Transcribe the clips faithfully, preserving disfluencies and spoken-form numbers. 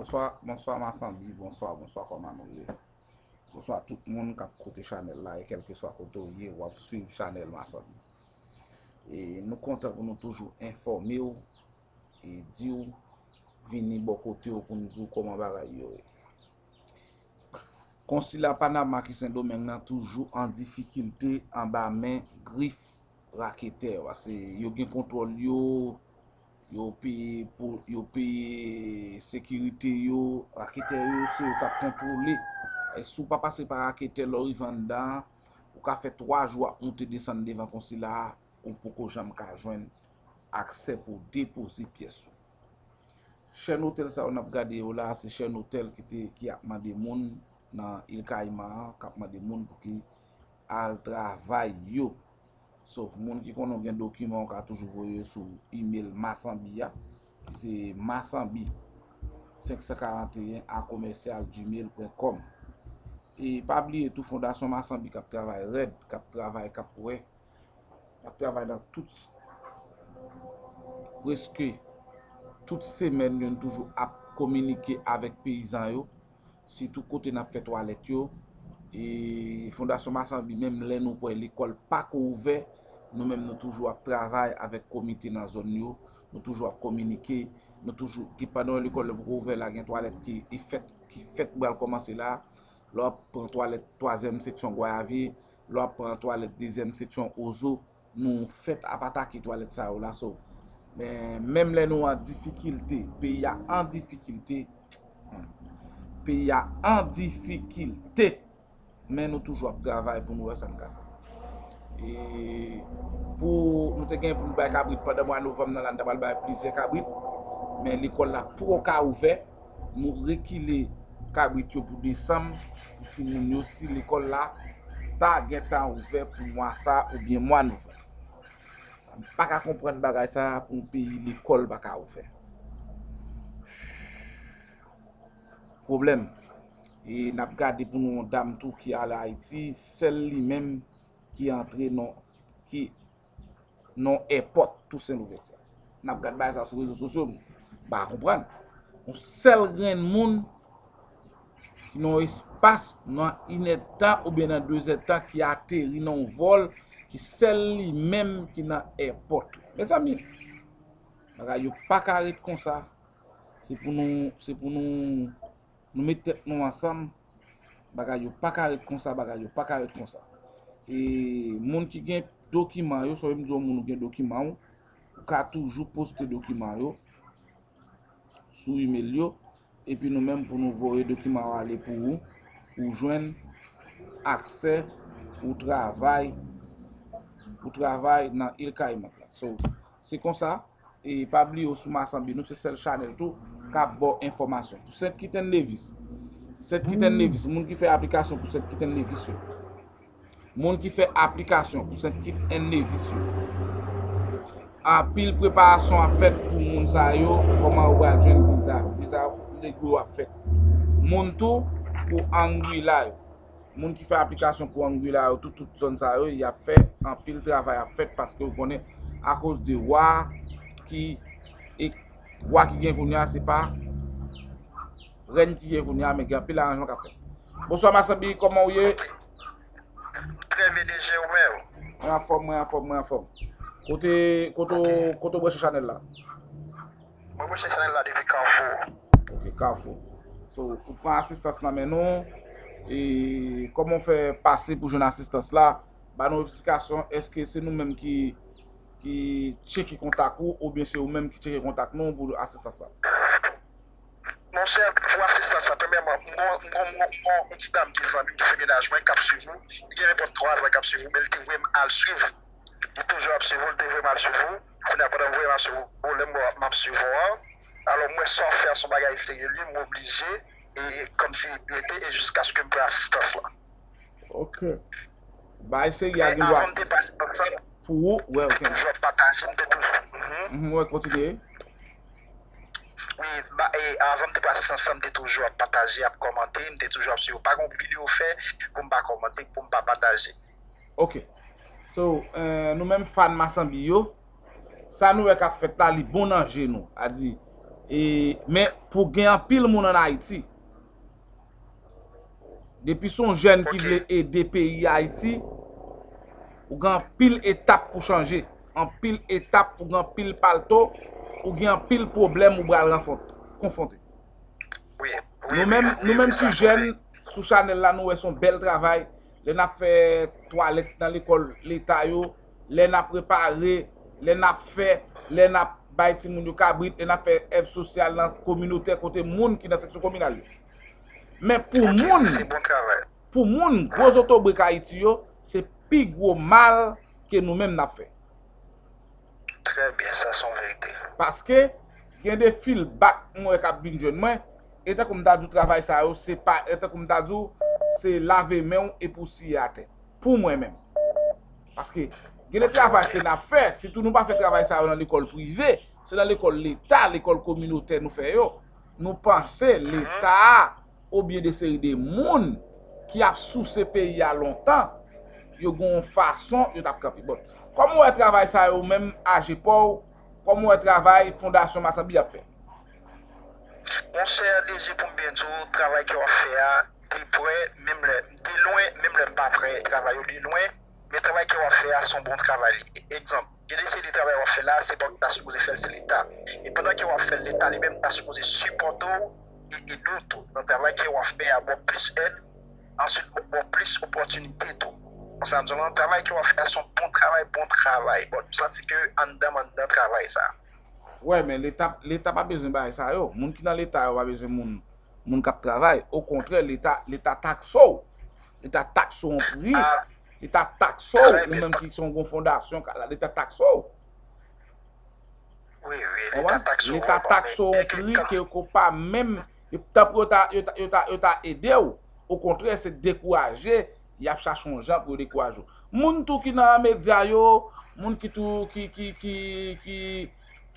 Bonswa, bonswa Masanbi, bonswa, bonswa, kòman nou ye? Bonswa tout moun k ap koute chanèl la, e kèlkeswa kote w ye, w ap swiv chanèl Masanbi. E nou kontan pou nou toujou enfòme w, e di w, vini bò kote w pou n di w kòman bagay yo ye. Konsila Panama ki Sendomeng nan toujou an difikilte anba men grif raketè yo, paske yo gen kontwòl yo, yo peye pou, yo peye sekirite yo, raketè yo, se yo k ap kontwole. E si w pa pase pa raketè, lè w rive anndan an, ou ka fè twa jou ap monte desann devan konsila a, ou poko janm ka jwenn aksè pou w depoze pyès ou. Chèn otèl sa yo n ap gade yo la, se chèn otèl ki te, ki ap mande moun nan Il Kayiman an, k ap mande moun pou ki al travay yo. So, moun ki konnen w gen dokiman, w ka toujou voye yo sou email Masanbi a, ki se masanbi senk san karanteyen a komèsyal gmail pwen kòm. E pa bliye tou, Fondasyon Masanbi k ap travay rèd, k ap travay, k ap wè, k ap travay nan tout, prèske tout semèn, yo toujou ap kominike avèk peyizan yo, sitou kote n ap fè twalèt yo. E Fondasyon Masanbi, menm lè nou kwè lekòl pako ouvè, nou menm nou toujou ap travay avèk komite nan zòn yo, nou toujou ap kominike, nou toujou, ki pandan yon lekòl poko ouvè la, gen twalèt ki, ki fèt, ki fèt pral kòmanse la, lè w ap pran twalèt twazyèm seksyon Gwayavye, lè w ap pran twalèt dezyèm seksyon Ozo, nou fèt ap atake twalèt sa yo la, so. Men, menm lè nou an difikilte, peyi a an difikilte, hmm, peyi a an difikilte, men nou toujou ap travay pou nou wè sa n ka fè. E pou nou te gen pou nou bay kabrit pandan mwa novanm nan la, n ta pral bay plizyè kabrit, men lekòl la poko ka ouvè. Nou rekile kabrit yo pou desanm, pou timoun yo, si lekòl la ta gentan ouvè pou mwa sa oubyen mwa novanm. Sa m pa ka konprann bagay sa pou yon peyi lekòl pa ka ouvè. Pwoblèm. E n ap gade pou nou yon dam tou ki ale Ayiti, sèl li menm ki antre nan, ki nan èpòt Tousen Louvèti a. N ap gad bagay sa sou rezo sosyo, m pa konprann. Yon sèl grenn moun ki nan yon espas nan inèdtan oubyen nan dezèdtan ki ateri nan yon vòl ki sèl li menm ki nan èpòt. Mezanmi, bagay yo pa ka ret konsa. Se pou nou, se pou nou, nou met tèt nou ansanm. Bagay yo pa ka ret konsa, bagay yo pa ka ret konsa. E moun ki gen dokiman yo, sa vle di yon moun ou gen dokiman w, ou ka toujou poste dokiman yo sou email yo, epi nou menm pou nou voye dokiman yo ale pou ou, pou w jwenn aksè pou travay, pou travay nan Il Kayimant la. So, se konsa. E pa bliye w sou Masanbi, nou se sèl chanèl tou k ap ba w enfòmasyon. Pou Sent Kit and Nevis, Sent Kit and Nevis, moun ki fè aplikasyon pou Sent Kit and Nevis yo, moun ki fè aplikasyon pou Sent Kit and Nevis yo, anpil preparasyon ap fèt pou moun sa yo, kòman yo pral jwenn viza yo. Viza nèg yo ap fèt. Moun tou pou Anguilla yo. Moun ki fè aplikasyon pou Anguilla yo, tout, tout zòn sa yo, y ap fè anpil travay ap fèt paske w konnen akoz de wa ki, e wa ki gen kounye a, se pa rèn ki gen kounye a, men gen anpil aranjman k ap fèt. Bonswa Masanbi, kòman w ye? Trè byen, D J, ou menm? Mwen anfòm, mwen anfòm, mwen anfòm. Kote, kote, kote w branche chanèl la? Mwen branche chanèl la depi Kafou. Ok, Kafou. So, ou pran asistans nan men nou, e kòman w fè pase pou jwenn asistans la? Ba nou eksplikasyon, èske se nou menm ki, ki tcheke kontak ou, oubyen se ou menm ki tcheke kontak nou pou asistans la? Monchè, pou asistans la, premyèman, m gon, m gon, m gon, m gon yon ti dam ki zanmi m, ki fè mennaj mwen, k ap swiv ou. Li gen nenpòt twa zan k ap swiv ou, men li te voye m al swiv. Li toujou ap swiv ou, li te voye m al swiv ou. Kounye a, pandan m voye m al swiv ou, lè m wè m ap swiv ou an, alò, m wè sa w fè a se yon bagay serye, li, m oblije, e, kòmsi rete, e jiskaske m pran asistans lan. Ok. Bagay serye a gen dwa. Men avan m te pran asistans lan, pou ou, wè, ok. Toujou ap pataje, m te toujou. Mhm. Mhm, wè, kontinye. Wi, ba, e, avan m te pran asistans lan, m te toujou ap pataje, ap kòmante, m te toujou ap swiv. Pa gen yon videyo w fè pou m pa kòmante, pou m pa pataje. Ok. So, eh, nou menm fan Masanbi yo, sa nou wè k ap fèt la, li bon nan je nou. A di, E, men pou gen anpil moun ann Ayiti, depi se yon jèn ki vle ede peyi Ayiti, ou gen anpil etap pou chanje, anpil etap, ou gen anpil palto, ou gen anpil pwoblèm ou pral ranfont- konfwonte. Nou menm, nou menm ki jèn, sou chanèl la, nou wè se yon bèl travay. Lè n ap fè twalèt nan lekòl leta yo, lè n ap repare, lè n ap fè, lè n ap bay timoun yo kabrit, lè n ap fè èv sosyal nan kominotè kote moun ki nan seksyon kominal yo. Men pou moun, pou moun gwo zotobrek Ayiti yo, se pi gwo mal ke nou menm n ap fè. Trè byen, sa se yon verite. Paske gen de feedback mwen wè k ap vin jwenn mwen, e tankou m ta di w travay sa yo, se pa, e tankou m ta di w, se lave men w epi w siye atè. Pou mwen menm. Paske gen de travay ke n ap fè, sitou nou pa fè travay sa yo nan lekòl prive, se nan lekòl leta, lekòl kominotè nou fè yo. Nou panse leta a oubyen de seri de moun ki ap souse peyi a lontan, yo gen yon fason yo t ap kanpe. Bon, kòman w wè travay sa yo menm, Ajepaw, kòman w wè travay Fondasyon Masanbi ap fè? Monchè, D J, pou m byen di w, travay ke w ap fè a, de prè, menm lè, de lwen, menm lè m pa prè travay yo de lwen, men travay ke w ap fè a, se yon bon travay li. Egzanp, gen de seri de travay w ap fè la, se pa ou ki ta sipoze fè l, se Leta. E pandan ke w ap fè l, Leta li menm ta sipoze sipòte w e ede w tou nan travay ke w ap fè a, ba w plis èd, answit ba w plis opòtinite tou. Konsa, m di w, travay ke w ap fè a, se yon bon travay, bon travay. Bon, m santi ke anndan m anndan travay sa. Wè, men Leta, Leta pa bezwen bagay sa yo. Moun ki nan Leta yo pa bezwen moun, moun k ap travay. Okontrè, Leta, Leta takse w. Leta takse w yon pri. Leta takse w, ou menm ki se yon gwo fondasyon, Leta takse w. Wi, wi, Leta takse w. Leta takse w yon pri ke, ke w pa menm, tanpri yo ta, yo ta, yo ta, yo ta ede w. Okontrè, se dekouraje, y ap chache yon jan pou yo dekouraje w. Moun tou ki nan medya yo, moun ki tou, ki, ki, ki, ki,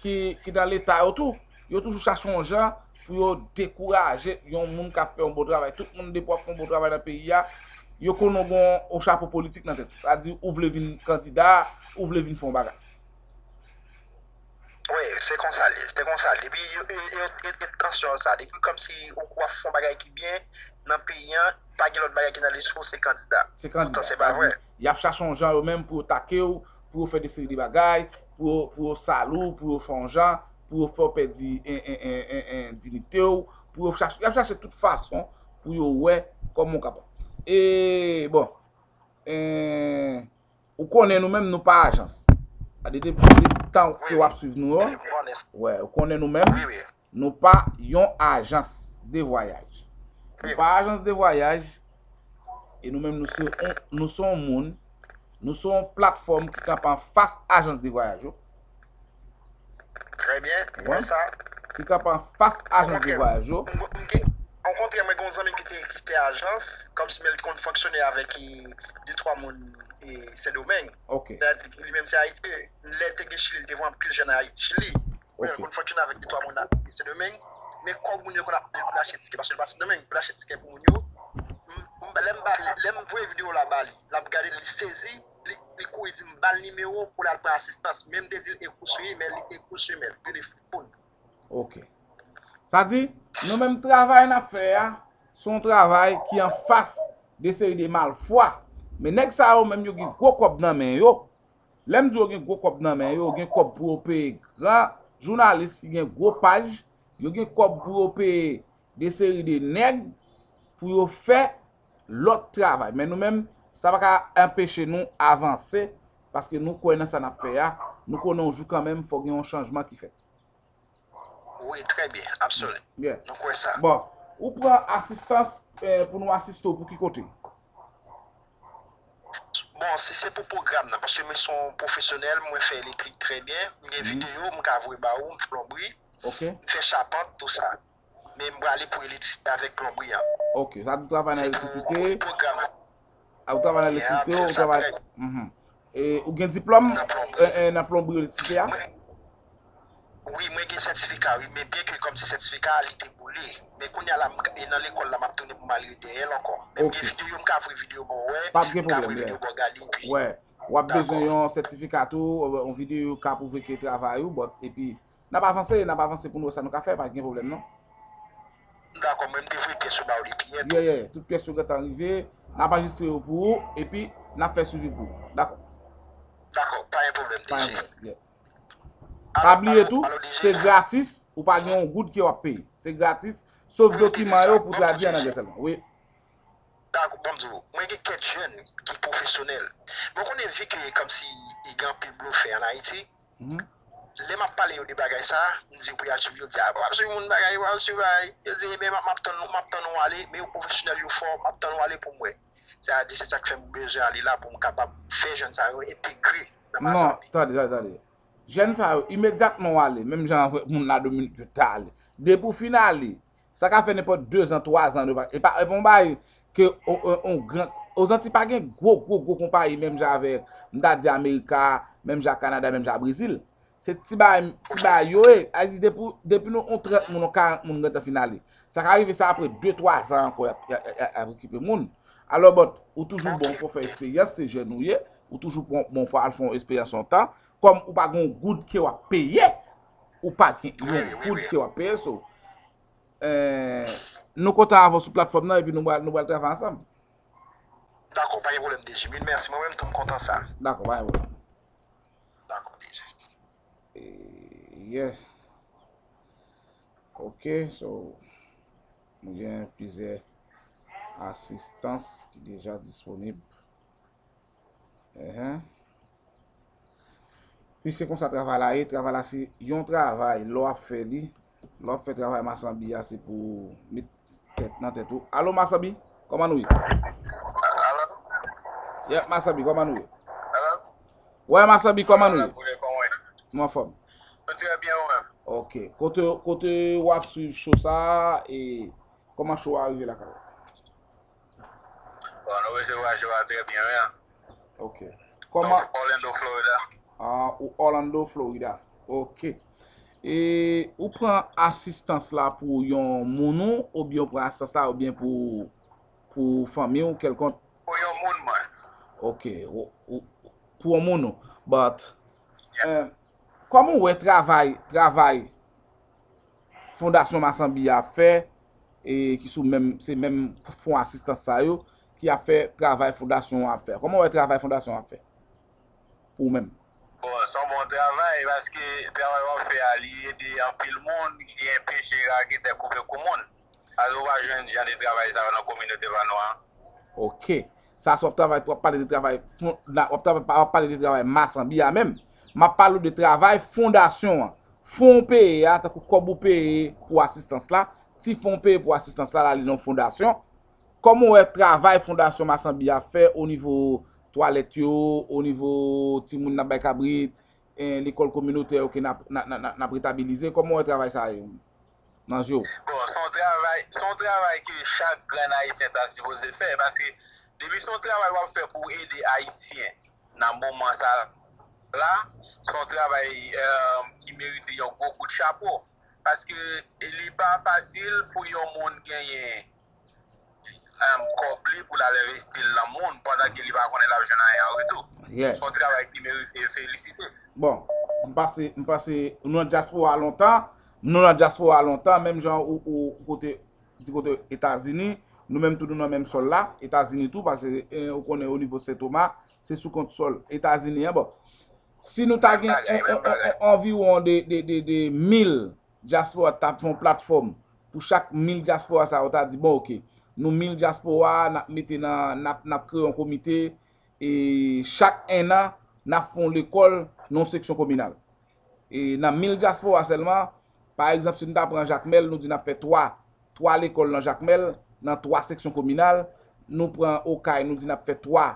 ki, ki nan Leta yo tou, yo toujou chache yon jan pou yo dekouraje yon moun k ap fè yon bon travay. Tout moun depi w ap fè yon bon travay nan peyi a, yo konnen w gen yon chapo politik nan tèt ou. Sa di ou vle vin kandida, ou vle vin fè yon bagay. Wi, se konsa l ye, se konsa l ye. Epi yo, yo, yo, yo, yo tansyon sa. Depi kòmsi ou w ap fè yon bagay ki byen nan peyi a, pa gen lòt bagay ki nan lespri w, se kandida. Se kandida. Poutan se pa vre. Y ap chache yon jan yo menm pou yo take w, pou yo fè de seri de bagay, pou yo, pou yo sal ou, pou yo fè yon jan, pou yo fè w pèdi en, en, en, en, en diyite w, pou yo chache, y ap chache tout fason pou yo wè kòman w kapab. E, bon, en, ou konnen nou menm, nou pa ajans. Depi, depi tan ke w ap swiv nou yo, wè, ou konnen nou menm, nou pa yon ajans de vwayaj. Nou pa ajans de vwayaj, e nou menm, nou se yon, nou se yon moun, nou se yon platfòm ki kanpe anfas ajans de vwayaj yo. Trè byen, m wè sa. Ki kanpe anfas ajans de vwayaj yo. Okontrè, mwen gen yon zanmi m ki te, ki te ajans, kòmsi men li te konn fonksyone avèk, e, de twa moun, e, Sendomeng. Sètadi, li menm se Ayiti. Lè te gen Chili, li te voye anpil jèn Ayiti, Chili. Mwen konn fonksyone avèk de twa moun nan Sendomeng, men kòb moun yo konn ap peye pou l achte tikè, paske l pa Sendomeng, pou l achte tikè pou moun yo. M, m, lè m ba li, lè m voye videyo la ba li, l ap gade l, li sezi, li, li kouri di m ba l nimewo pou l al pran asistans. Men m te di l ekri sou imèl, li ekri sou imèl, telefòn. Ok. Sa di, nou menm travay n ap fè a, se yon travay ki anfas de seri de malfwa. Men nèg sa yo menm yo gen gwo kòb nan men yo. Lè m di yo gen gwo kòb nan men yo, yo gen kòb pou yo peye gran jounalis ki gen gwo paj, yo gen kòb pou yo peye de seri de nèg pou yo fè lòt travay. Men nou menm, sa pa ka anpeche nou avanse, paske nou kwè nan sa n ap fè a, nou konnen yon jou kanmenm, fò gen yon chanjman ki fèt. Wi, trè byen, absoli. Nou kwè sa. Bon, ou pran asistans, eh, pou nou asiste w pou ki kote? Bon, si se pou pwogram nan, paske mwen se yon pwofesyonèl, mwen fè elektrik trè byen, m gen videyo, m ka voye ba ou, m fè plonbri, m fè chapant, tou sa. Men m prale pou elektrisite avèk plonbri an. Ok, sa di w travay nan elektrisite? Se pou pwogram nan. A, ou travay nan elektrisite, ou travay. Mhm. E ou gen diplòm, e, e, nan plonbri elektrisite a? Wi, mwen gen sètifika, wi, men byen ke kòmsi sètifika a, li te boule. Men kounye a la, m, e nan lekòl la, m ap tounen pou m al rideyè l ankò. Men m gen videyo, m ka voye videyo ba w wè, m ka voye videyo ba w gade, epi. Wè, w ap bezwen yon sètifika tou, yon videyo ka pwouve ke travay ou, but, epi N ap avanse, n ap avanse pou n wè sa nou ka fè, pa gen pwoblèm non. Dakò, mwen m te voye pyès yo ba w depi yè. Yeah, yeah, tout pyès yo gentan rive, n ap anrejistre yo pou ou, epi n ap fè swivi pou ou. Dakò. Dakò, pa gen pwoblèm, DG. Pa bliye tou, se gratis, ou pa gen yon goud ke w ap peye. Se gratis, sof dokiman yo pou tradui an anglè sèlman. Wi. Dakò, bon, m di w, mwen gen kèk jèn ki pwofesyonèl. Mwen konnen vi ke kòmsi gen anpil blofè an Ayiti. Lè m ap pale yo de bagay sa, m di yo pou y al swiv, yo di, a, w ap swiv moun bagay, w ap swiv bagay. Yo di, ebyen, m ap tann ou, m ap tann ou ale, men yo pwofesyonèl, yo fò, m ap tann ou ale pou m wè. Sa a di, se sa k fè m bezwen ale la pou m kapab fè jèn sa yo entegre nan Mazanbi. Non, tande, tande, tande. Jèn sa yo, imedyatman w ale, menm jan avèk moun Ladominik yo t ale. Depi w fin ale, sa ka fè nenpòt dezan, twazan, e pa, e pa yon bagay ke yon gran, Ozanti pa gen gwo, gwo, gwo konpayi menm jan avèk, m ta di Amerika, menm jan Kanada, menm jan Brezil. Se ti bagay, ti bagay yo ye. Sa vle di depi, depi nou yon trant moun, yon karant moun gentan fin ale. Sa ka rive sa apre de, twazan ankò y ap, y ap, y ap, y ap okipe moun. Alò, but, ou toujou bon, fò fè eksperyans, se jèn ou ye, ou toujou bon, fò al fè yon eksperyans yon tan. Kòm ou pa gen yon goud ke w ap peye, ou pa gen yon goud ke w ap peye, so, eh, nou kontan avè w sou platfòm nan, epi nou pral, nou pral travay ansanm. Dakò, pa gen pwoblèm, DG. Mil mèsi. Mwen menm tou, m kontan sa. Dakò, pa gen pwoblèm. Dakò, DG. Eh, yeah. Ok, so, nou gen plizyè asistans ki deja disponib. Enhen. Pi se konsa travay la ye, travay la se yon travay, lè w ap fè li, lè w ap fè travay masanbi a, se pou met tèt nan tèt ou. Alo, masanbi, kòman nou ye? Alo? Yeah, masanbi, kòman nou ye? Alo? Wè, masanbi, kòman nou ye? Boule, kòman w ye? Nou anfòm. Nou trè byen, ou menm? Ok. Kote, kote w ap swiv show sa a, e kòman show a rive lakay ou? Bon, nou resevwa show a trè byen, wi. Ok. Kòman? Orlando, Florida. Ah, ou Orlando, Florida. Ok. E ou pran asistans la pou yon moun ou, oubyen ou pran asistans la, oubyen pou, pou fanmi ou kèlkonk? Pou yon moun, mwen. Ok. Ou, ou, pou yon moun ou. But, eh, kòman w wè travay, travay Fondasyon Masanbi a ap fè, e ki sou menm, se menm fon asistans sa yo, ki ap fè travay fondasyon an ap fè? Kòman w wè travay fondasyon an ap fè? Pou ou menm. Bon, se yon bon travay, paske travay w ap fè a, li ede anpil moun ki gen peche, raketè, koupe kou moun. Alò, ou pa jwenn jan de travay sa yo nan kominote pa nou an. Ok. Sa, se w ap travay, w ap pale de travay, fon-, w ap travay, w ap pale de travay Masanbi a menm. M ap pale w de travay fondasyon an. Fon w peye a, tankou kòb ou peye pou asistans la, ti fon w peye pou asistans la, l ale nan fondasyon. Kòman w wè travay fondasyon Masanbi a ap fè o nivo twalèt yo, o nivo timoun n ap bay kabrit, eh, lekòl kominotè yo ke n ap, n ap, n ap, n ap retabilize? Kòman w wè travay sa a ye nan je w? Bon, se yon travay, se yon travay ke chak grenn Ayisyen ta sipoze fè, paske depi se yon travay w ap fè pou w ede Ayisyen nan moman sa la, se yon travay, eh, ki merite yon gwo kout chapo. Paske li pa fasil pou yon moun genyen, em, kòb li pou l al envesti l nan moun pandan ke li pa konnen l ap jwenn anyen an retou. Yes. Se yon travay ki merite felisite. Bon, m pase, m pase, nou nan dyaspora lontan, nou nan dyaspora lontan, menm jan ou, ou kote, di kote Etazini, nou menm tou nou nan menm sòl la, Etazini tou, paske, eh, ou konnen o nivo Sen Toma, se sou kont sòl Etazini an, bon. Si nou ta gen, eh, eh, eh, anviwon de, de, de, de mil dyaspora t ap fè yon platfòm, pou chak mil dyaspora sa yo ta di, bon, ok, nou mil dyaspora, n ap mete nan, n ap, n ap kreye yon komite, e chak ennan, n ap fè yon lekòl nan yon seksyon kominal. E nan mil dyaspora sèlman, pa egzanp, si nou ta pran Jakmèl, nou di n ap fè twa, twa lekòl nan Jakmèl, nan twa seksyon kominal, nou pran Okay, nou di n ap fè twa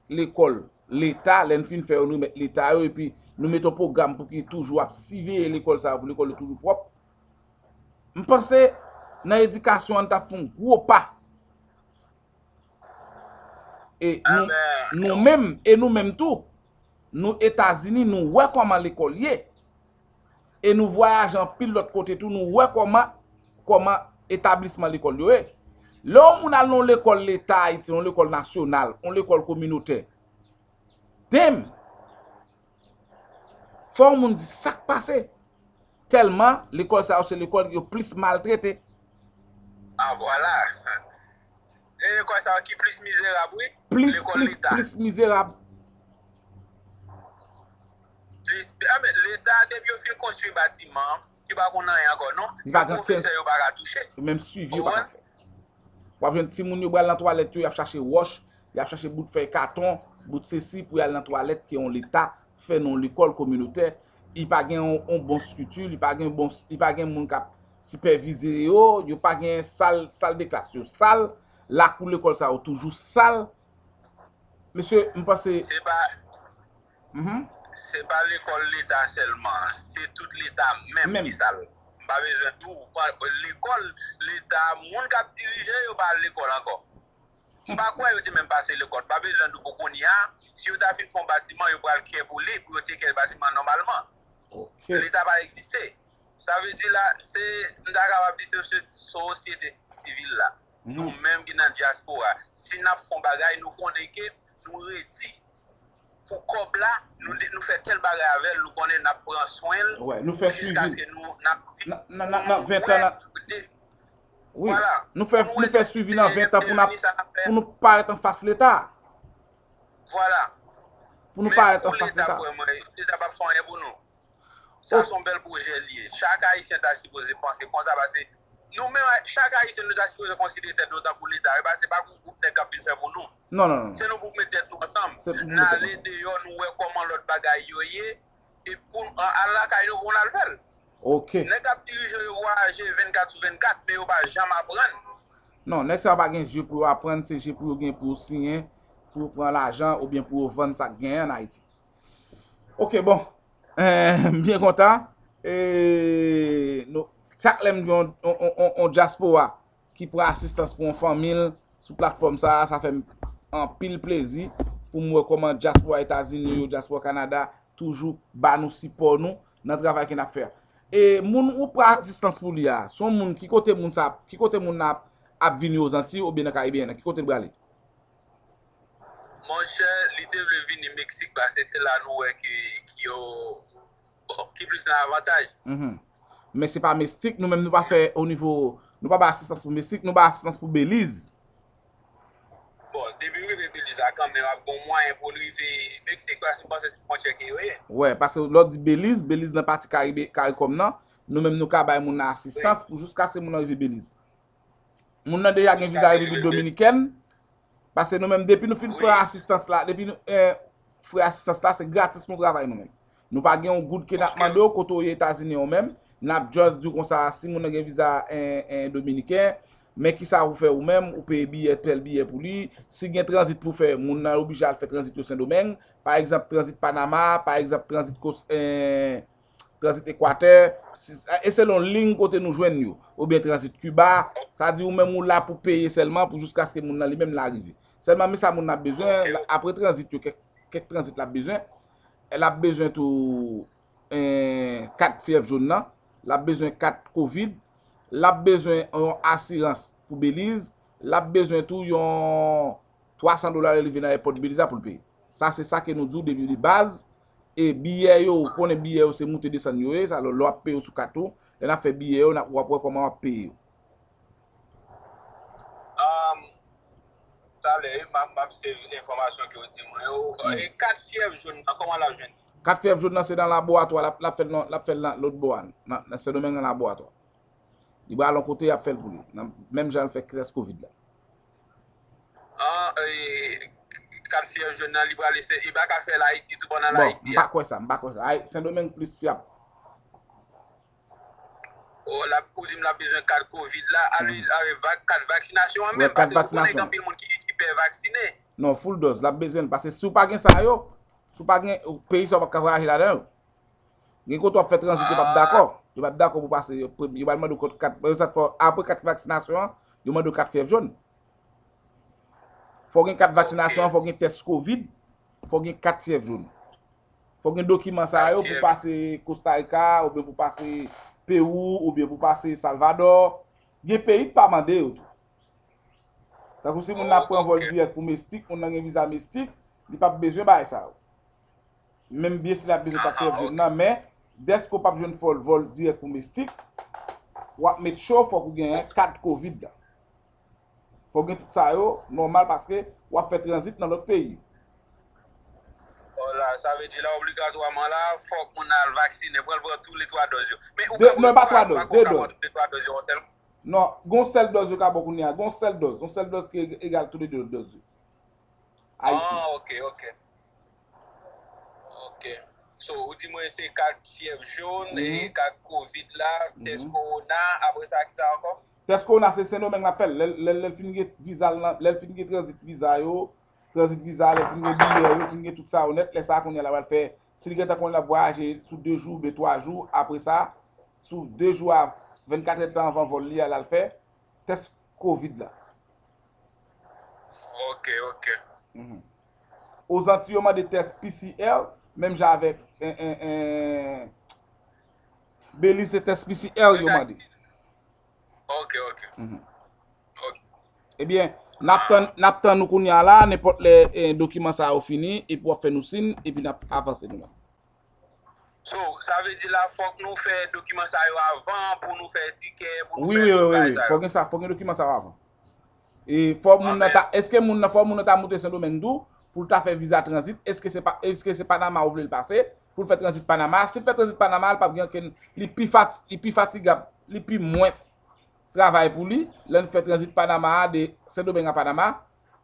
lekòl leta, lè n fin fè yo, nou remèt leta yo, epi nou mete yon pwogram pou ki toujou ap siveye lekòl sa yo, pou lekòl yo toujou pwòp. M panse, nan edikasyon an, n t ap fè yon gwo pa. E nou, nou menm, e nou menm tou, nou Etazini, nou wè kòman lekòl ye. E nou vwayaje anpil lòt kote tou, nou wè kòman, kòman etablisman lekòl yo ye. Lè yon moun al nan yon lekòl leta Ayiti, yon lekòl nasyonal, yon lekòl kominotè, damn! Fò yon moun di sa k pase. Tèlman lekòl sa yo se lekòl yo plis maltrete. Ah, vwala. E lekòl sa yo ki plis mizerab, wi. Plis, plis, plis mizerab. Plis, ah, men Leta, depi yo fin konstwi batiman, ki pa konn anyen ankò, non. Yo pwofesè yo pa ka touche. Menm swivi yo pa ka fè. W ap jwenn timoun yo pral nan twalèt yo, y ap chache wòch, y ap chache bout fèy katon, bout sesi pou y al nan twalèt ke yon Leta fè nan yon lekòl kominotè. Li pa gen yon, yon bon estrikti, li pa gen bon, li pa gen moun k ap sipèvize yo, yo pa gen sal, sal de klas yo sal, lakou lekòl sa yo toujou sal. Mesye, m panse. Se pa, se pa lekòl Leta sèlman, se tout Leta menm ki sal. M pa bezwen di w, lekòl Leta, moun k ap dirije yo pa al lekòl ankò. M pa kwè yo te menm pase lekòl. M pa bezwen di w pou kounye a, si yo ta fin fè yon batiman, yo pral kè pou li, pou yo te kè batiman nòmalman. Leta pa egziste. Sa vle di la, se, m ta kapab di se sosyete sivil la. Nou menm ki nan dyaspora, si n ap fè yon bagay, nou konnen ke nou redi pou kòb la, nou, nou fè tèl bagay avè l, nou konnen n ap pran swen l, jiskaske nou, n ap viv. Nan, nan, nan ven tan, wi, nou fè, nou fè swivi nan ven tan pou n ap, pou nou parèt anfas Leta. Vwala. Pou nou parèt anfas Leta. Leta p ap fè anyen pou nou. Sa se yon bèl pwojè li ye. Chak Ayisyen ta sipoze panse konsa, paske nou menm, chak Ayisyen, nou ta sipoze konsidere tèt nou tankou Leta, wi, paske se pa yon gwoup nèg k ap vin fè pou nou. Non, non, non. Se nou pou met tèt nou ansanm. N ale deyò, nou wè kòman lòt bagay yo ye, e pou al lakay nou pou n al fè l. Ok. Nèg k ap dirije yo vwayaje vennkat sou vennkat, men yo pa janm aprann. Non, nèg sa yo pa gen je pou yo aprann, se je pou yo gen pou yo siyen, pou yo pran lajan, oubyen pou yo vann sa k genyen ann Ayiti. Ok, bon. M byen kontan. E, nou, chak lè m gen yon, yon, yon, yon dyaspora ki pran asistans pou yon fanmi l sou platfòm sa a, sa fè m anpil plezi pou m wè kòman dyaspora Etazini yo, dyaspora Kanada toujou ba nou sipò nou nan travay ke n ap fè a. E moun ou pran asistans pou li a, se yon moun ki kote moun sa, ki kote moun nan ap, ap vini Ozantiy oubyen nan Karibeyen an, ki kote l prale? Monchè, li te vle vini Meksik, paske se la nou wè ke, ke yo, bon, ki plis nan avantaj. Men se pa Meksik, nou menm nou pa fè o nivo, nou pa bay asistans pou Meksik, nou bay asistans pou Beliz. Bon, depi l rive Beliz la kanmenm ap gon mwayen pou l rive Meksik, paske m panse se fwontyè ke yo ye. Wè, paske lè w di Beliz, Beliz nan pati Karibe, Karikòm nan, nou menm nou ka bay moun nan asistans pou jiskaske moun nan rive Beliz. Moun nan deja gen viza Repiblik Dominikèn, paske nou menm depi nou fin pran asistans la, depi nou, eh, frè asistans la, se gratis nou travay nou menm. Nou pa gen yon goud ke n ap mande w, kote w ye Etazini an ou menm, n ap just di w konsa, si moun nan gen viza, eh, eh, dominiken, men kisa ou fè ou menm, ou peye biyè, tèl biyè pou li, si gen tranzit pou fè, moun nan oblije al fè tranzit yo Sendomeng, pa egzanp, tranzit Panama, pa egzanp, tranzit Kos-, eh, tranzit Ekwatè, e selon liy kote nou jwenn yo, oubyen tranzit Kiba, sa di ou menm ou la pou peye sèlman pou jiskaske moun nan li menm la rive. Sèlman men sa moun nan ap bezwen, apre tranzit yo, kèk, kèk tranzit l ap bezwen, l ap bezwen tou, eh, kat fyèv jòn nan, l ap bezwen kat kovid, l ap bezwen yon asirans pou Beliz, l ap bezwen tou yon twa san dola lè l rive nan èpòt Beliz la pou l peye. Sa se sa ke nou di w depi de baz. E biyè yo, ou konnen biyè yo se moute desann yo ye, sa lè w ap peye yo sou kat ou, lè n ap fè biyè yo, w ap wè kòman w ap peye yo. Talè, m ap, m ap sezi enfòmasyon ke w di mwen yo. E kat fyèv jòn nan, kòman l ap jwenn li? Kat fyèv jòn nan se nan laboratwa, l ap, l ap fè l nan, l ap fè l nan lòt bò a, nan, nan Sendomeng nan laboratwa. Li pral yon kote y ap fè l pou li, nan menm jan l fè tès kovid la. An, e, kat fyèv jòn nan, li pral eseye, li pa ka fè l Ayiti tou pandan l Ayiti a? Bon, m pa kwè sa, m pa kwè sa. Ay, Sendomeng plis fyab. O, l ap, ou di m l ap bezwen kat kovid la, ale, ale, kat vaksinasyon an menm, paske ou konnen gen anpil moun ki, ki pè vaksine. Non, full dose, l ap bezwen l, paske si w pa gen sa yo, si w pa gen, peyi sa w p ap ka vwayaje ladan yo. Gen kote w ap fè tranzit, yo p ap dakò. Yo p ap dakò pou pase, yo, yo pral mande w kat, sa fè, apre kat vaksinasyon an, yo mande w kat fyèv jòn. Fò w gen kat vaksinasyon an, fò w gen tès kovid, fò w gen kat fyèv jòn. Fò w gen dokiman sa yo pou pase Costa Rica, oubyen pou pase Pewou, oubyen pou pase Salvadò. Gen peyi k pa mande yo tou. Tankou si moun nan ap pran vòl dirèk pou Mestik, moun nan gen viza Mestik, li p ap bezwen bagay sa yo. Menm byen si l ap bezwen kat fyèv jòn nan, men dèske w p ap jwenn vòl, vòl dirèk pou Mestik, w ap make sure fòk ou genyen kat kovid la. Fòk gen tout sa yo, nòmal, paske w ap fè tranzit nan lòt peyi. Ò la, sa vle di la, obligatwaman la, fòk moun nan al vaksinen, pran, pran tou le twa dòz yo. Men ou De, ka non, pran pa twa twa, dòz, pa de kòman dòz. De twa dòz yo yon sèl. Non, gon sèl dòz yo ka ba w kounye a, gon sèl dòz, yon sèl dòz ki egal tou le de dòz yo. Ayiti. Ah, ok, ok. Ok. So, ou di mwen se kat fyèv jòn, e kat kovid la, tès kowona, apre sa, ki sa ankò? Tès kowona, se Sendomeng l ap fè l. Lè, lè, lè l fin gen viza l nan, lè l fin gen tranzit viza yo, tranzit viza, lè l fin gen biyè yo, fin gen tout sa yo nèt, lè sa a kounye a l ap al fè, si l gentan konnen l ap vwayaje sou de jou oubyen twa jou, apre sa, sou de jou a vennkat èdtan anvan vòl li a, l al fè tès kovid la. Ok, ok. Ozanti yo mande tès P C R, menm jan avèk en, en, en, Beliz se tès P C R yo mande. Ok, ok. Ok. Ebyen, n ap tann, n ap tann ou kounye a la, nenpòt lè eh, dokiman sa yo fini, epi w ap fè nou siy, epi n ap avanse nou menm. So, sa vle di la, fòk nou fè dokiman sa yo avan pou nou fè tikè, pou nou Wi, fè wi, tout wi, bagay wi. sa yo. Fòk gen sa, fòk gen dokiman sa yo avan. E fò moun nan Amen. ta, èske moun nan, fò moun nan ta moute Sendomeng tou, pou l ta fè viza tranzit, èske se pa, èske se Panama ou vle l pase, pou l fè tranzit Panama, si l fè tranzit Panama, l p ap gen ankenn, li pi fat, li pi fatigab, li pi mwens travay pou li, lè l fè tranzit Panama a de Sendomeng a Panama,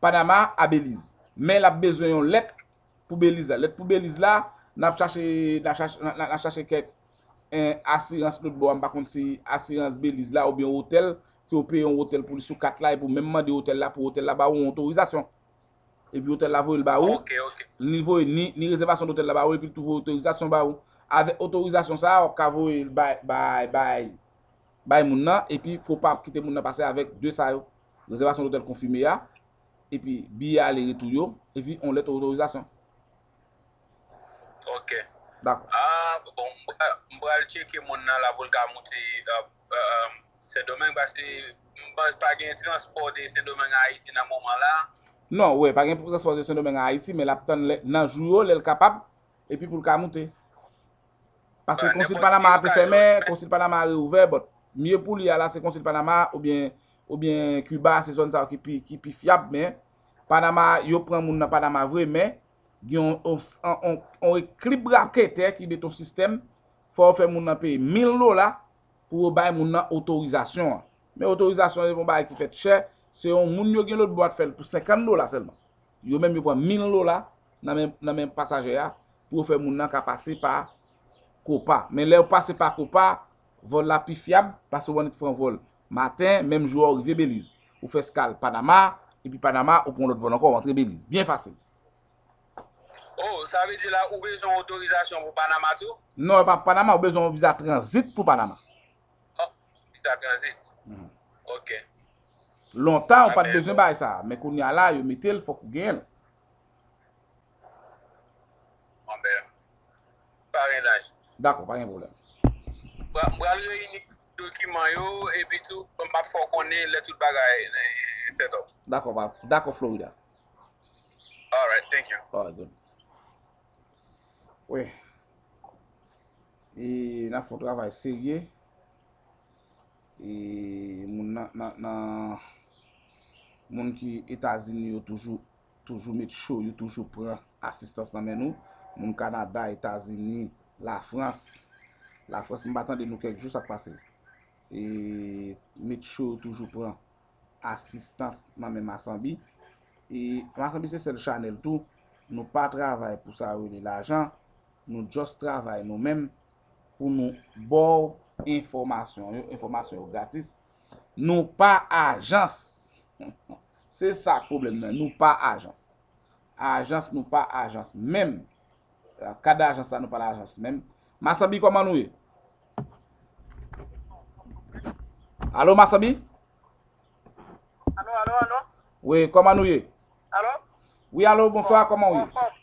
Panama a Beliz. Men l ap bezwen yon lèt pou Beliz la. Lèt pou Beliz la, n ap chache, n ap chache, n ap, n ap chache kèk en, asirans lòt bò a, m pa konn si asirans Beliz la oubyen otèl, ke w peye yon otèl pou li sou kat la, epi w menm mande otèl la pou otèl la ba ou yon otorizasyon. Epi otèl la voye l ba ou, Ok, ok. li voye ni, ni rezèvasyon otèl la ba ou, epi l tou voye otorizasyon ba ou. Avèk otorizasyon sa a, w ap ka voye l bay, bay, bay, bay moun nan, epi fò w pa kite moun nan pase avèk de sa yo. Rezèvasyon otèl konfime a, epi biyè ale retou yo, epi yon lèt otorizasyon. Ok. Dakò. Ah, bon, m pral, m pral tcheke moun nan la pou l ka moute, euh, euh, Sendomeng, paske m pa, pa gen transpò de Sendomeng a Ayiti nan moman la. Non, wi, pa gen transpò de Sendomeng a Ayiti, men l ap tann lè, nan jou yo, lè l kapab, epi pou l ka moute. Paske Ba, konsil nenpòt Panama a ki te ka fèmen, jwenn. Konsil Panama a reouvè, but mye pou li a la, se konsil Panama oubyen, oubyen Kiba, se zòn sa yo ki pi, ki pi fyab, men Panama, yo pran moun nan Panama vre, men gen yon, yon, yon, yon, yon eklib raketè ki met yon sistèm, fò yo fè moun nan peye mil dola pou yo bay moun nan otorizasyon an. Men otorizasyon an se yon bagay ki fèt chè, se yon moun yo gen lòt bò a t fè l pou senkant dola sèlman. Yo menm yo pran mil dola nan men, nan men pasaje a pou yo fè moun nan ka pase pa Kopa. Men lè yo pase pa Kopa, vòl la pi fyab, paske w annik pran vòl maten, menm jou a w rive Beliz. Ou fè eskal Panama, epi Panama, ou pran lòt vòl ankò, w antre Beliz. Byen fasil. Oh, sa vle di la, ou bezwen otorizasyon pou Panama tou? Non, e pa Panama, ou bezwen yon viza tranzit pou Panama. Oh, viza tranzit. Mhm. Ok. Lontan, ou pa t Amen. Bezwen bagay sa, men kounye a la, yo mete l, fòk ou genyen l. Anben, pa gen danje. Dakò, pa gen pwoblèm. M pral reyini dokiman yo, epi tou, m ap fè w konnen lè tout bagay eh, set up. Dakò, pa, dakò, Florida. Alright, thank you. Alright, good. Wi. E n ap fè yon travay serye. E moun nan, nan, nan moun ki Etazini yo toujou, toujou make sure yo toujou pran asistans nan men nou. Moun Kanada, Etazini, Lafrans. Lafrans, m pa tande nou kèk jou, sa k pase. E make sure yo toujou pran asistans nan men Masanbi. E Masanbi se sèl chanèl tou. Nou pa travay pou sa yo rele lajan. Nou just travay nou menm pou nou ba w enfòmasyon yo. Enfòmasyon yo gratis. Nou pa ajans. Se sa k pwoblèm nan. Nou pa ajans. Ajans, nou pa ajans menm. Kad ajans la, nou pa ajans menm. Masanbi, kòman nou ye? Alo, Masanbi? Alo, alo, alo. Wi, kòman nou ye? Alo? Wi, alo, bonswa, kòman w ye? Anfòm.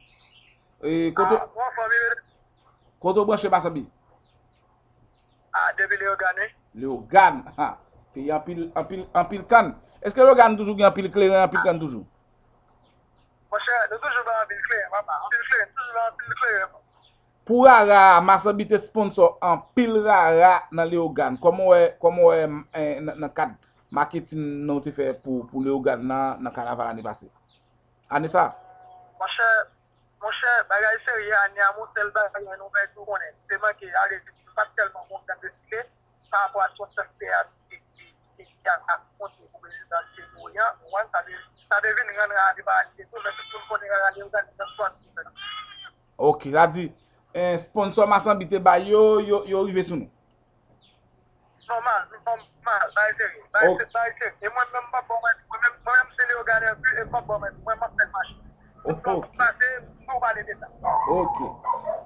E, kote, Ah, anfòm, wi. Kote w branche, Masanbi? Ah, depi Leyogàn, wi. Leyogàn, ha. Peyi anpil, anpil, anpil kann. Èske Leyogàn toujou gen anpil kleren, anpil kann toujou? Monchè, nou toujou bay anpil kleren, papa. Anpil kleren, toujou bay anpil kleren. Pou rara a, Masanbi te sponsò anpil rara nan Leyogàn. Kòman w wè, kòman w wè, eh, nan, nan kad maketin nan w te fè pou, pou Leyogàn nan, nan kanaval ane pase? Ane sa a? Monchè, monchè, bagay serye, ane a, yon sèl bagay nou fè tou konnen. Te manke ale, pa t tèlman gon gran defile, pa rapò a sa w t ap fè a, ki, ki, ki, ki ap afwonte pou prezidansyèl nou an, ou konprann, sa te, sa te vin rann rara li pa ane tou, men tout moun konnen rara li yo gade nan swa tou. Ok, sa di, eh, sponsò Masanbi te bay yo, yo, yo rive sou nou. Nòmal, nòmal, bagay serye, bagay se, bagay serye. E mwen menm, m p ap ba w manti, mwen menm, mwen menm, se Leyogàn anpil, e m p ap ba w manti, mwen, m ap fè l mache. Tout sa w pase, nou pale de sa. Ok.